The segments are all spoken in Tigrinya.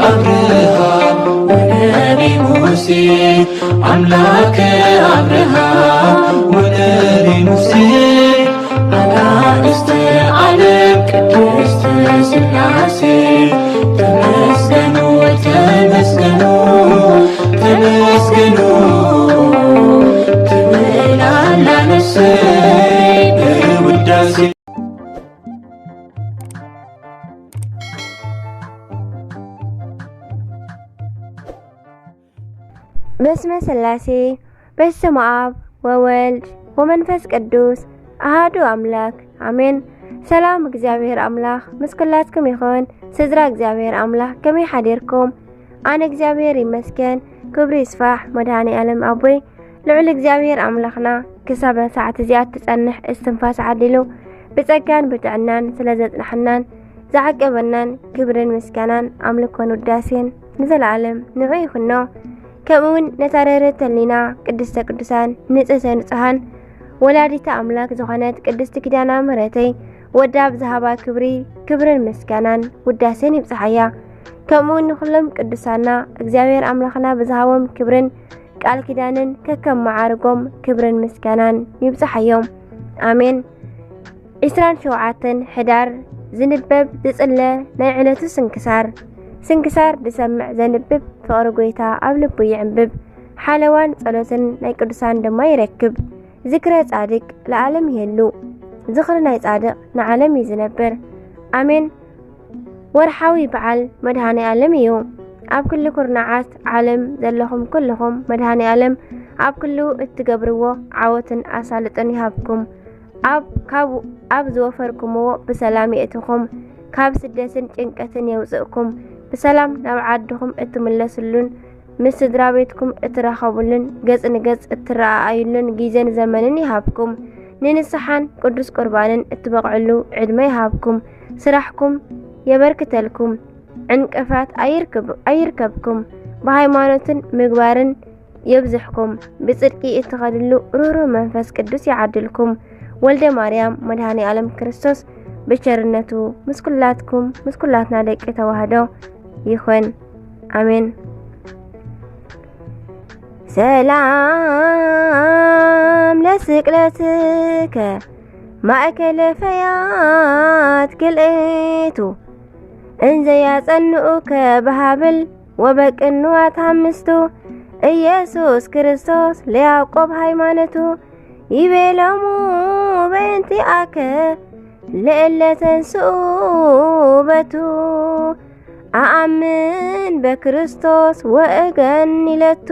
አብርሃም ወነቢ ሙሴ፣ አምላከ አብርሃም ወነቢ ሙሴ፣ አጋእዝተ ዓለም ቅድስት ሥላሴ፣ ተመስገኑ፣ ተመስገኑ፣ ተመስገኑ ትብል ኣላ ነፍሰይ ብውዳሴ። በስመ ሥላሴ፣ በስመ አብ ወወልድ ወመንፈስ ቅዱስ አሃዱ አምላክ አሜን። ሰላም እግዚኣብሔር አምላክ ምስ ኩላትኩም ይኹን። ስድራ እግዚኣብሔር አምላክ ከመይ ሓዲርኩም? ኣነ እግዚኣብሔር ይመስገን፣ ክብሪ ይስፋሕ መድኃኔ ዓለም ኣቦይ። ልዑል እግዚኣብሔር ኣምላኽና ክሳብ ሰዓት እዚኣ እትጸንሕ እስትንፋስ ዓዲሉ ብጸጋን ብጥዕናን ስለ ዘጽናሕናን ዝዓቀበናን ክብርን ምስጋናን ኣምልኮን ውዳሴን ንዘለዓለም ንዑ ይኹኖ። ከምኡውን ነታ ርህርህቲ ህሊና ቅድስተ ቅዱሳን ንጽህተ ንጹሃን ወላዲተ ኣምላክ ዝኾነት ቅድስቲ ኪዳና ምሕረተይ ወዳ ብዝሃባ ክብሪ ክብርን ምስጋናን ውዳሴን ይብጽሓያ። ከምኡውን ንኹሎም ቅዱሳና እግዚኣብሔር ኣምላኽና ብዝሃቦም ክብርን ቃል ኪዳንን ከከም መዓርጎም ክብርን ምስጋናን ይብጽሓዮም። ኣሜን። ዕስራን ሸውዓተን ሕዳር ዝንበብ ዝጽለ ናይ ዕለቱ ስንክሳር። ስንክሳር ዝሰምዕ ዘንብብ ፍቕሪ ጐይታ ኣብ ልቡ ይዕንብብ። ሓለዋን ጸሎትን ናይ ቅዱሳን ድማ ይረክብ። ዝክረ ጻድቅ ለዓለም ይሄሉ። ዝኽሪ ናይ ጻድቕ ንዓለም እዩ ዝነብር። ኣሜን። ወርሓዊ በዓል መድኃኔ ዓለም እዩ። ኣብ ኩሉ ኩርናዓት ዓለም ዘለኹም ኩልኹም መድኃኔ ዓለም ኣብ ኩሉ እትገብርዎ ዓወትን ኣሳልጦን ይሃብኩም። ኣብ፣ ካብ፣ ኣብ ዝወፈርኩምዎ ብሰላም የእትኹም። ካብ ስደትን ጭንቀትን የውፅእኩም። ብሰላም ናብ ዓድኹም እትምለስሉን ምስ ስድራ ቤትኩም እትራኸቡሉን ገጽ ንገጽ እትረኣኣዩሉን ግዜን ዘመንን ይሃብኩም። ንንስሓን ቅዱስ ቁርባንን እትበቕዕሉ ዕድመ ይሃብኩም። ስራሕኩም የበርክተልኩም። ዕንቅፋት ኣይርክብ-፣ ኣይርከብኩም። ብሃይማኖትን ምግባርን የብዝሕኩም። ብጽድቂ እትኸድሉ ርህሩህ መንፈስ ቅዱስ ይዓድልኩም። ወልደ ማርያም መድኃኔ ዓለም ክርስቶስ ብቸርነቱ ምስ ኩላትኩም፣ ምስ ኩላትና ደቂ ተዋህዶ ይኹን። ኣሜን። ሰላም ለስቅለትከ ማእከለ ፈያት ክልኤቱ እንዘ ያጸንኡከ በሃብል ወበቅንዋት ሓምስቱ ኢየሱስ ክርስቶስ ለያዕቆብ ሃይማኖቱ ይቤሎሙ በእንቲኣከ ለእለ ተንስኡ በቱ ኣኣምን በክርስቶስ ወእገን ኢለቱ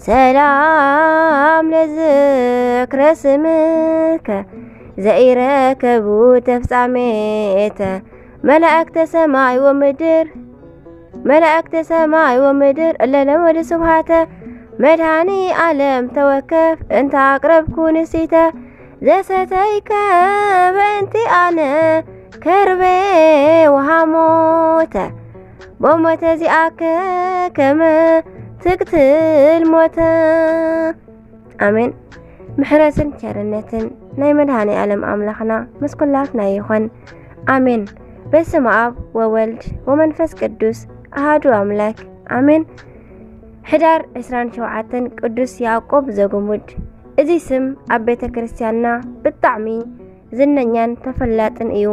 ሰላም ለዝክረ ስምከ ዘኢረከቡ ተፍጻሜተ መላእክተ ሰማይ ወምድር መላእክተ ሰማይ ወምድር እለ ለመዱ ስብሃተ መድኃኒ ዓለም ተወከፍ እንተ ኣቅረብኩ ንሲተ ዘሰተይከ በእንቲ ኣነ ከርቤ ወሃሞተ ቦሞተ ዚኣከ ከመ ትቅትል ሞተ። ኣሜን። ምሕረትን ቸርነትን ናይ መድኃኔ ዓለም ኣምላኽና ምስ ኩላትና ይኹን። ኣሜን። በስመ ኣብ ወወልድ ወመንፈስ ቅዱስ ኣሃዱ ኣምላክ ኣሜን። ሕዳር ዕስራን ሸውዓተን ቅዱስ ያዕቆብ ዘጉሙድ። እዚ ስም ኣብ ቤተ ክርስቲያንና ብጣዕሚ ዝነኛን ተፈላጥን እዩ።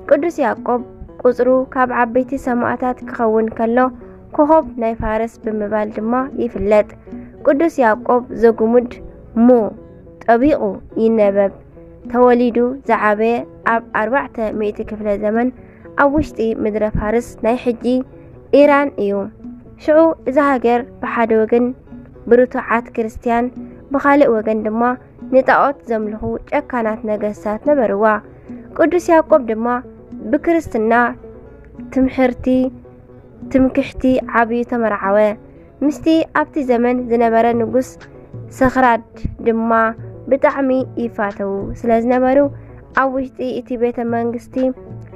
ቅዱስ ያዕቆብ ቁጽሩ ካብ ዓበይቲ ሰማእታት ክኸውን ከሎ፣ ኮኾብ ናይ ፋርስ ብምባል ድማ ይፍለጥ። ቅዱስ ያዕቆብ ዘጉሙድ ሙ ጠቢቑ ይነበብ። ተወሊዱ ዝዓበየ ኣብ ኣርባዕተ ሚእቲ ክፍለ ዘመን ኣብ ውሽጢ ምድረ ፋርስ ናይ ሕጂ ኢራን እዩ። ሽዑ እዛ ሃገር ብሓደ ወገን ብርቱዓት ክርስትያን፣ ብኻልእ ወገን ድማ ንጣኦት ዘምልኹ ጨካናት ነገስታት ነበርዋ። ቅዱስ ያዕቆብ ድማ ብክርስትና ትምሕርቲ፣ ትምክሕቲ ዓብዩ ተመርዓወ። ምስቲ ኣብቲ ዘመን ዝነበረ ንጉስ ሰኽራድ ድማ ብጣዕሚ ይፋተዉ ስለ ዝነበሩ፣ ኣብ ውሽጢ እቲ ቤተ መንግስቲ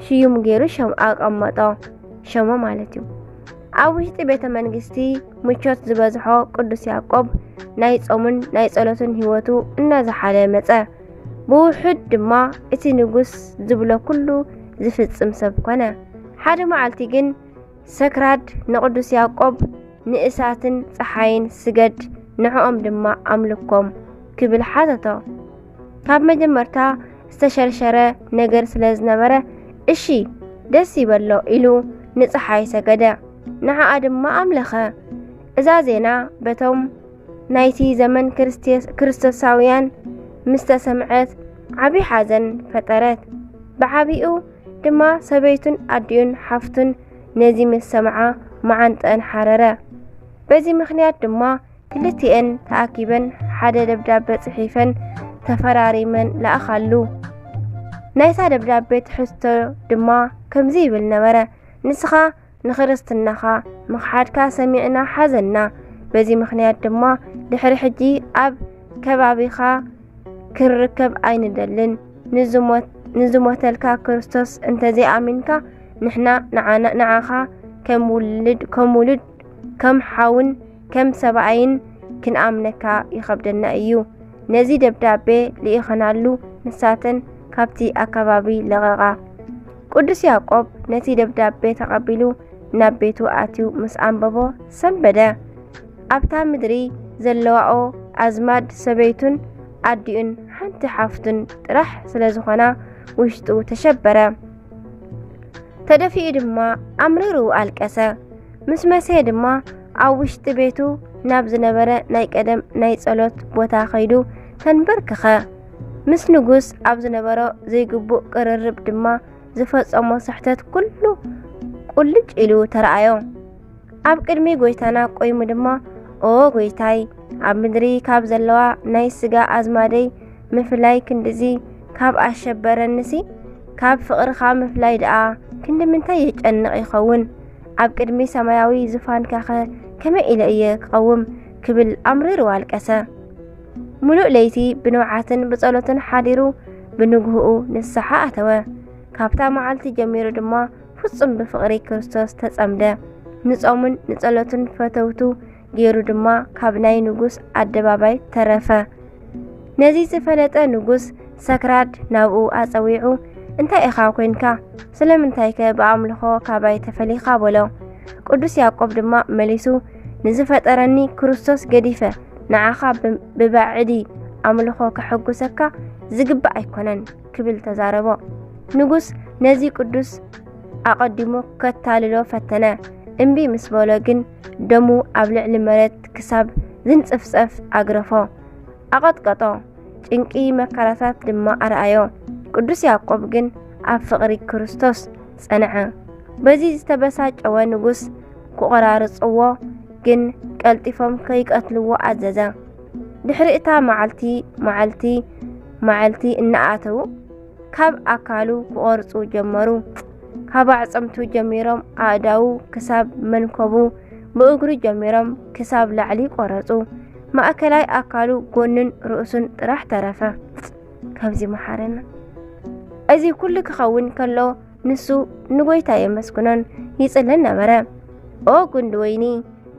ሽዩም ገይሩ ሸም-፣ ኣቐመጦ። ሸሞ ማለት እዩ። ኣብ ውሽጢ ቤተ መንግስቲ ምቾት ዝበዝሖ ቅዱስ ያዕቆብ ናይ ጾምን ናይ ጸሎትን ህይወቱ እናዘሓለ መጸ። ብውሑድ ድማ እቲ ንጉስ ዝብሎ ኩሉ ዝፍጽም ሰብ ኮነ። ሓደ መዓልቲ ግን ሰክራድ ንቅዱስ ያዕቆብ ንእሳትን ጸሓይን ስገድ፣ ንዕኦም ድማ ኣምልኮም ክብል ሓተቶ። ካብ መጀመርታ ዝተሸርሸረ ነገር ስለ ዝነበረ፣ እሺ ደስ ይበሎ ኢሉ ንጸሓይ ሰገደ፣ ንዓኣ ድማ ኣምለኸ። እዛ ዜና በቶም ናይቲ ዘመን ክርስቶሳውያን ምስ ተሰምዐት ዓቢ ሓዘን ፈጠረት። ብዓቢኡ ድማ ሰበይቱን ኣዲኡን ሓፍቱን ነዚ ምስ ሰምዓ መዓንጠአን ሓረረ። በዚ ምኽንያት ድማ ክልቲኤን ተኣኪበን ሓደ ደብዳበ ጽሒፈን ተፈራሪመን ለኣኻሉ። ናይታ ደብዳቤ ትሕዝቶ ድማ ከምዚ ይብል ነበረ። ንስኻ ንኽርስትናኻ ምኽሓድካ ሰሚዕና ሓዘንና። በዚ ምኽንያት ድማ ድሕሪ ሕጂ ኣብ ከባቢኻ ክንርከብ ኣይንደልን። ንዝሞተልካ ክርስቶስ እንተዘይኣሚንካ ንሕና ንዓኻ ከም ውሉድ ከም ሓውን ከም ሰብኣይን ክንኣምነካ ይኸብደና እዩ። ነዚ ደብዳቤ ልኢኸናሉ ንሳተን ካብቲ ኣከባቢ ለቐቓ። ቅዱስ ያዕቆብ ነቲ ደብዳቤ ተቐቢሉ ናብ ቤቱ ኣትዩ ምስ ኣንበቦ ሰንበደ። ኣብታ ምድሪ ዘለዋኦ ኣዝማድ ሰበይቱን ኣዲኡን ሓንቲ ሓፍቱን ጥራሕ ስለ ዝኾና ውሽጡ ተሸበረ። ተደፊኡ ድማ ኣምሪሩ ኣለቀሰ። ምስ መሰየ ድማ ኣብ ውሽጢ ቤቱ ናብ ዝነበረ ናይ ቀደም ናይ ጸሎት ቦታ ከይዱ ተንበርክኸ። ምስ ንጉስ ኣብ ዝነበሮ ዘይግቡእ ቅርርብ ድማ ዝፈጸሞ ስሕተት ኩሉ ቁልጭ ኢሉ ተረኣዮ። ኣብ ቅድሚ ጎይታና ቆይሙ ድማ፣ ኦ ጎይታይ፣ ኣብ ምድሪ ካብ ዘለዋ ናይ ስጋ ኣዝማደይ ምፍላይ ክንድዚ ካብ ኣሸበረንሲ፣ ካብ ፍቕርኻ ምፍላይ ደኣ ክንዲ ምንታይ የጨንቕ ይኸውን? ኣብ ቅድሚ ሰማያዊ ዙፋንካኸ ከመይ ኢለ እየ ክቐውም? ክብል ኣምሪሩ ኣልቀሰ። ምሉእ ለይቲ ብንብዓትን ብጸሎትን ሓዲሩ፣ ብንግህኡ ንስሓ ኣተወ። ካብታ መዓልቲ ጀሚሩ ድማ ፍጹም ብፍቕሪ ክርስቶስ ተጸምደ። ንጾሙን ንጸሎቱን ፈተውቱ ገይሩ ድማ ካብ ናይ ንጉስ ኣደባባይ ተረፈ። ነዚ ዝፈለጠ ንጉስ ሰክራድ ናብኡ ኣጸዊዑ፣ እንታይ ኢኻ ኮይንካ? ስለምንታይከ ብኣምልኾ ካባይ ተፈሊኻ? በሎ። ቅዱስ ያዕቆብ ድማ መሊሱ፣ ንዝፈጠረኒ ክርስቶስ ገዲፈ ንዓኻ ብባዕዲ ኣምልኾ ከሐጉሰካ ዝግባእ ኣይኮነን ክብል ተዛረቦ። ንጉስ ነዚ ቅዱስ ኣቐዲሙ ከታልሎ ፈተነ። እምቢ ምስ በሎ ግን ደሙ ኣብ ልዕሊ መሬት ክሳብ ዝንጽፍጸፍ ኣግረፎ፣ ኣቐጥቀጦ፣ ጭንቂ መከራታት ድማ ኣርኣዮ። ቅዱስ ያዕቆብ ግን ኣብ ፍቕሪ ክርስቶስ ጸንዐ። በዚ ዝተበሳጨወ ንጉስ ክቖራርጽዎ ግን ቀልጢፎም ከይቀትልዎ ኣዘዘ። ድሕሪ እታ መዓልቲ መዓልቲ መዓልቲ እናኣተዉ ካብ ኣካሉ ክቖርጹ ጀመሩ። ካብ ኣዕጽምቱ ጀሚሮም ኣእዳዉ ክሳብ መንኮቡ፣ ብእግሩ ጀሚሮም ክሳብ ላዕሊ ቆረጹ። ማእከላይ ኣካሉ ጎኑን ርእሱን ጥራሕ ተረፈ። ከምዚ መሓረና። እዚ ኩሉ ክኸውን ከሎ ንሱ ንጎይታ የመስግኖን ይጽልን ነበረ። ኦ ጉንዲ ወይኒ፣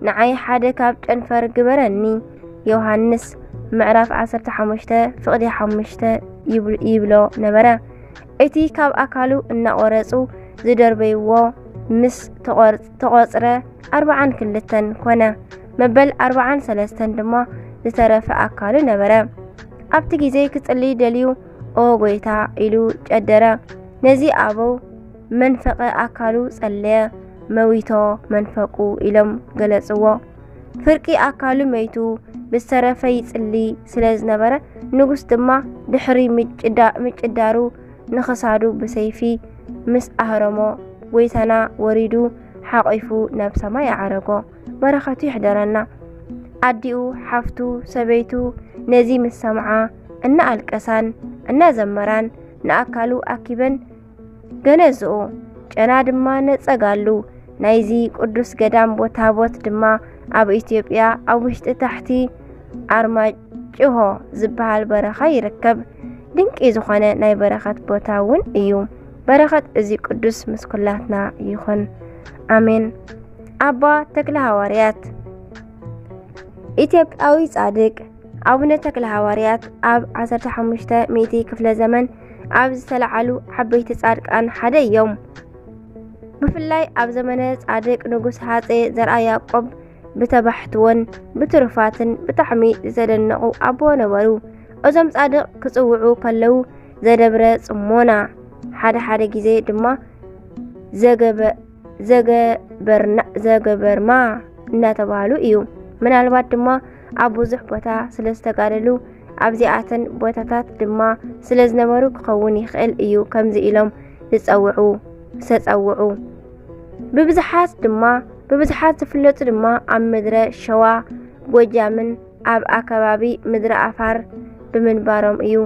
ንዓይ ሓደ ካብ ጨንፈር ግበረኒ። ዮሃንስ ምዕራፍ ዓሰርተ ሓሙሽተ ፍቕዲ ሓሙሽተ ይብል- ይብሎ ነበረ። እቲ ካብ ኣካሉ እናቖረጹ ዝደርበይዎ ምስ ተቖር- ተቖጽረ ኣርብዓን ክልተን ኮነ። መበል ኣርብዓን ሰለስተን ድማ ዝተረፈ ኣካሉ ነበረ። ኣብቲ ግዜ ክጽሊ ደልዩ ኦ ጎይታ ኢሉ ጨደረ። ነዚ ኣበው መንፈቐ ኣካሉ ጸለየ፣ መዊቶ መንፈቁ ኢሎም ገለጽዎ። ፍርቂ ኣካሉ መይቱ ብዝተረፈ ይጽሊ ስለ ዝነበረ ንጉስ ድማ ድሕሪ ምጭዳ- ምጭዳሩ ንኽሳዱ ብሰይፊ ምስ ኣህረሞ ጎይታና ወሪዱ ሓቒፉ ናብ ሰማይ ኣዕረጎ። በረኸቱ ይሕደረና። ኣዲኡ፣ ሓፍቱ፣ ሰበይቱ ነዚ ምስ ሰምዓ እናኣልቀሳን እናዘመራን ንኣካሉ ኣኪበን ገነዝኡ። ጨና ድማ ነጸጋሉ። ናይዚ ቅዱስ ገዳም ታቦት ድማ ኣብ ኢትዮጵያ ኣብ ውሽጢ ታሕቲ ኣርማጭሆ ዝበሃል በረኻ ይርከብ። ድንቂ ዝኾነ ናይ በረኸት ቦታ እውን እዩ። በረኸት እዚ ቅዱስ ምስ ኩላትና ይኹን። ኣሜን። ኣባ ተክለ ሃዋርያት ኢትዮጵያዊ ጻድቅ ኣቡነ ተክለ ሃዋርያት ኣብ ዓሰርተ ሓሙሽተ ሚእቲ ክፍለ ዘመን ኣብ ዝተለዓሉ ዓበይቲ ጻድቃን ሓደ እዮም። ብፍላይ ኣብ ዘመነ ጻድቅ ንጉስ ሃጼ ዘርኣ ያዕቆብ ብተባሕትዎን ብትሩፋትን ብጣዕሚ ዝተደነቑ ኣቦ ነበሩ። እዞም ጻድቕ ክጽውዑ ከለዉ ዘደብረ ጽሞና፣ ሓደ ሓደ ግዜ ድማ ዘገበ-፣ ዘገበርና-፣ ዘገበርማ እናተባህሉ እዩ። ምናልባት ድማ ኣብ ብዙሕ ቦታ ስለ ዝተጋደሉ ኣብዚኣተን ቦታታት ድማ ስለ ዝነበሩ ክኸውን ይኽእል እዩ ከምዚ ኢሎም ዝጸውዑ፣ ዝተጸውዑ። ብብዝሓት ድማ፣ ብብዝሓት ዝፍለጡ ድማ ኣብ ምድረ ሸዋ፣ ጎጃምን ኣብ ኣከባቢ ምድረ ኣፋር ብምንባሮም እዩ።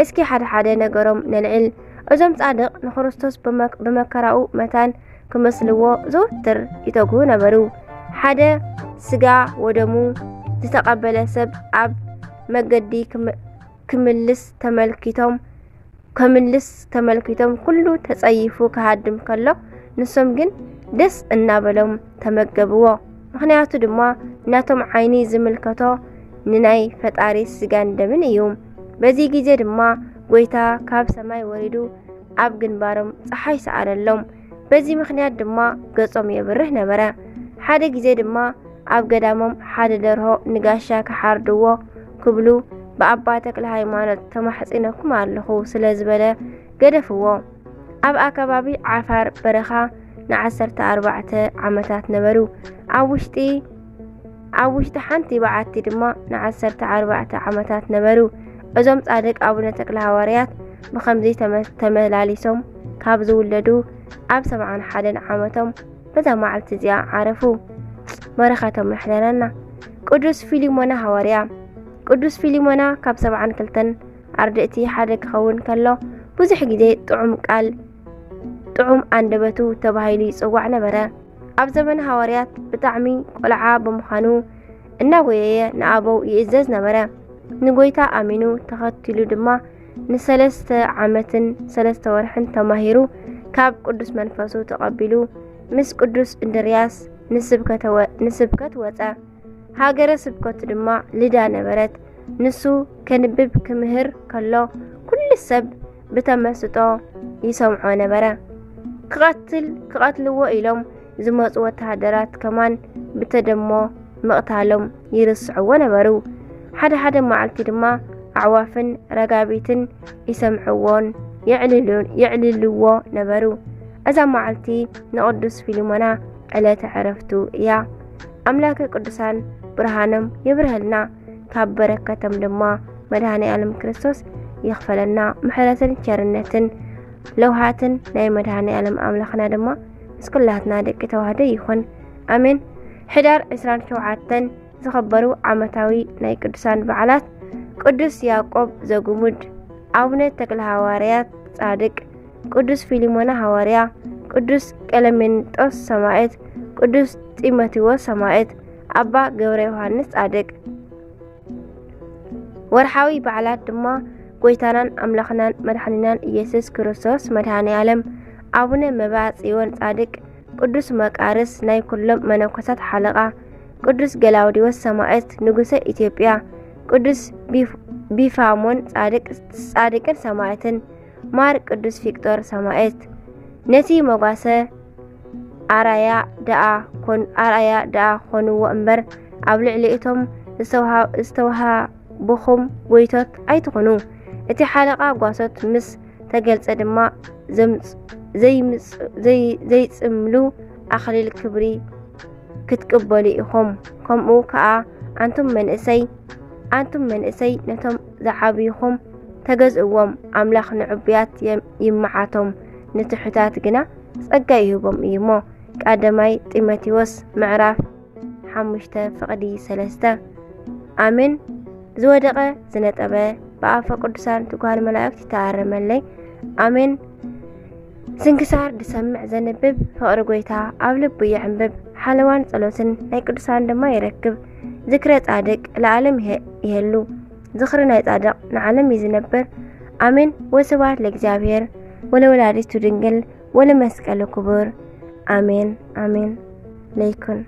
እስኪ ሓደ ሓደ ነገሮም ነልዕል። እዞም ጻድቕ ንክርስቶስ ብመክ-፣ ብመከራኡ መታን ክመስልዎ ዘወትር ይተግሁ ነበሩ። ሓደ ስጋ ወደሙ ዝተቐበለ ሰብ ኣብ መገዲ ክም-፣ ክምልስ ተመልኪቶም፣ ከምልስ ተመልኪቶም ኩሉ ተጸይፉ ክሃድም ከሎ፣ ንሶም ግን ደስ እናበሎም ተመገብዎ። ምኽንያቱ ድማ ናቶም ዓይኒ ዝምልከቶ ንናይ ፈጣሪ ስጋን ደምን እዩ። በዚ ግዜ ድማ ጎይታ ካብ ሰማይ ወሪዱ ኣብ ግንባሮም ጸሓይ ሰኣለሎም። በዚ ምኽንያት ድማ ገጾም የብርህ ነበረ። ሓደ ግዜ ድማ ኣብ ገዳሞም ሓደ ደርሆ ንጋሻ ክሓርድዎ ክብሉ ብኣባ ተክለ ሃይማኖት ተማሕጺነኩም ኣለኹ ስለ ዝበለ ገደፍዎ። ኣብ ኣከባቢ ዓፋር በረኻ ንዓሰርተ ኣርባዕተ ዓመታት ነበሩ። ኣብ ውሽጢ፣ ኣብ ውሽጢ ሓንቲ በዓቲ ድማ ንዓሰርተ ኣርባዕተ ዓመታት ነበሩ። እዞም ጻድቅ ኣቡነ ተክለ ሃዋርያት ብኸምዚ ተመ-፣ ተመላሊሶም ካብ ዝውለዱ ኣብ ሰብዓን ሓደን ዓመቶም በዛ መዓልቲ እዚኣ ዓረፉ። በረኸቶም ይሕደረና። ቅዱስ ፊሊሞና ሃዋርያ። ቅዱስ ፊሊሞና ካብ ሰብዓን ክልተን ኣርድእቲ ሓደ ክኸውን ከሎ፣ ብዙሕ ግዜ ጥዑም ቃል፣ ጥዑም ኣንደበቱ ተባሂሉ ይጽዋዕ ነበረ። ኣብ ዘመነ ሃዋርያት ብጣዕሚ ቆልዓ ብምዃኑ፣ እናጎየየ ንኣበው ይእዘዝ ነበረ። ንጎይታ ኣሚኑ ተኸቲሉ ድማ ንሰለስተ ዓመትን ሰለስተ ወርሕን ተማሂሩ፣ ካብ ቅዱስ መንፈሱ ተቐቢሉ፣ ምስ ቅዱስ እንድርያስ ንስብከተ ወ-፣ ንስብከት ወጸ። ሃገረ ስብከቱ ድማ ልዳ ነበረት። ንሱ ከንብብ ክምህር ከሎ፣ ኩሉ ሰብ ብተመስጦ ይሰምዖ ነበረ። ክቐትል-፣ ክቐትልዎ ኢሎም ዝመጹ ወተሃደራት ከማን ብተደሞ ምቕታሎም ይርስዕዎ ነበሩ። ሓደ ሓደ መዓልቲ ድማ ኣዕዋፍን ረጋቢትን ይሰምዕዎን የዕልሉ-፣ የዕልልዎ ነበሩ። እዛ መዓልቲ ንቅዱስ ፊልሞና ዕለተ ዕረፍቱ እያ። ኣምላከ ቅዱሳን ብርሃኖም የብርሀልና፣ ካብ በረከቶም ድማ መድኃኔ ዓለም ክርስቶስ ይኽፈለና። ምሕረትን ቸርነትን ለውሃትን ናይ መድኃኔ ዓለም ኣምላኽና ድማ ምስ ኩላትና ደቂ ተዋህዶ ይኹን። ኣሜን። ሕዳር ዕስራን ሸውዓተን ዝኸበሩ ዓመታዊ ናይ ቅዱሳን በዓላት፣ ቅዱስ ያዕቆብ ዘጉሙድ፣ ኣቡነ ተክለ ሃዋርያት ጻድቅ፣ ቅዱስ ፊሊሞና ሃዋርያ፣ ቅዱስ ቀለሜንጦስ ሰማዕት፣ ቅዱስ ጢሞቴዎስ ሰማዕት፣ ኣባ ገብረ ዮሃንስ ጻድቅ። ወርሓዊ በዓላት ድማ ጎይታናን ኣምላኽናን መድሓኒናን ኢየሱስ ክርስቶስ መድሃኔ ዓለም፣ ኣቡነ መብዓ ጽዮን ጻድቅ፣ ቅዱስ መቃርስ ናይ ኩሎም መነኮሳት ሓለቓ፣ ቅዱስ ገላውዲዎስ ሰማዕት ንጉሰ ኢትዮጵያ፣ ቅዱስ ቢፍ-፣ ቢፋሞን ጻድቅ፣ ጻድቅን ሰማዕትን፣ ማር ቅዱስ ፊቅጦር ሰማዕት። ነቲ መጓሰ ኣራያ ደኣ ኮን-፣ ኣርኣያ ደኣ ኮንዎ እምበር፣ ኣብ ልዕሊ እቶም ዝተውሃ-፣ ዝተውሃብኹም ጎይቶት ኣይትኹኑ። እቲ ሓለቓ ጓሶት ምስ ተገልጸ ድማ ዘምጽ-፣ ዘይምጽ-፣ ዘይ-፣ ዘይጽምሉ ኣኽሊል ክብሪ ክትቅበሉ ኢኹም። ከምኡ ከኣ ኣንቱም መንእሰይ፣ ኣንቱም መንእሰይ ነቶም ዝዓብዩኹም ተገዝእዎም። ኣምላኽ ንዕቡያት የም-፣ ይመዓቶም፣ ንትሑታት ግና ጸጋ ይህቦም እዩ እሞ። ቀዳማይ ጢሞቴዎስ ምዕራፍ ሓሙሽተ ፍቕዲ ሰለስተ። ኣሜን። ዝወደቐ ዝነጠበ ብኣፈ ቅዱሳን ትጓል መላእክት ይተኣረመለይ። ኣሜን። ስንክሳር ዝሰምዕ ዘንብብ ፍቕሪ ጎይታ ኣብ ልቡ የዕንብብ። ሓለዋን ጸሎትን ናይ ቅዱሳን ድማ ይረክብ። ዝክረ ጻድቅ ለዓለም ይሄ-፣ ይሄሉ። ዝኽሪ ናይ ጻድቕ ንዓለም እዩ ዝነብር። ኣሜን። ወስብሐት ለእግዚኣብሔር ወለወላዲቱ ድንግል ወለመስቀሉ ክቡር። ኣሜን፣ ኣሜን። ለይኩን።